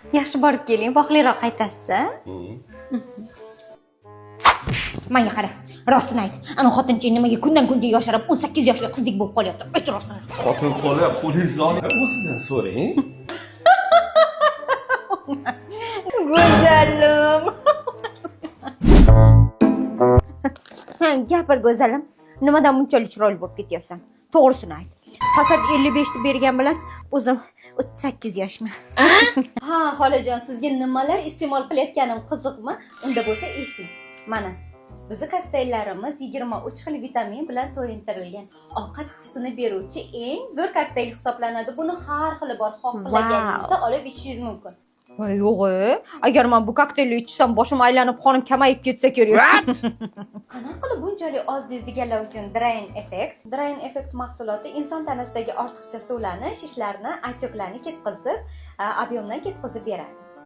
Yaxshi borib keling, vaqtliroq qaytasiz, a? Menga qara, rostini ayt. Ana xotinchang nimaga kundan kunga yosharib 18 yoshli qizdek bo'lib qolyapti? Ayt rostini. Xotin xola, qo'lingizni oling, o'zidan so'rang. Go'zalim. Ha, gapir go'zalim. Nimadan bunchalik chiroyli bo'lib ketyapsan? To'g'risini ayt. Fasad 55 deb bergan bilan o'zim 38 yoshman. Ha, xolajon, sizga nimalar iste'mol qilayotganim qiziqmi? Unda bo'lsa eshiting. Mana, bizni kokteyllarimiz 23 xil vitamin bilan to'yintirilgan. Ovqat hissini beruvchi eng zo'r kokteyl hisoblanadi. Buni har xili bor, xohlaganingizni olib ichishingiz mumkin. Voy yo'q, e. Agar men bu kokteylni ichsam boshim aylanib, qonim kamayib ketsa kerak. Qanaqa qilib bunchalik ozdingiz deganlar uchun Drain Effect. Drain Effect mahsuloti inson tanasidagi ortiqcha suvlarni, shishlarni, отекlarni ketkazib, объемdan ketkazib beradi.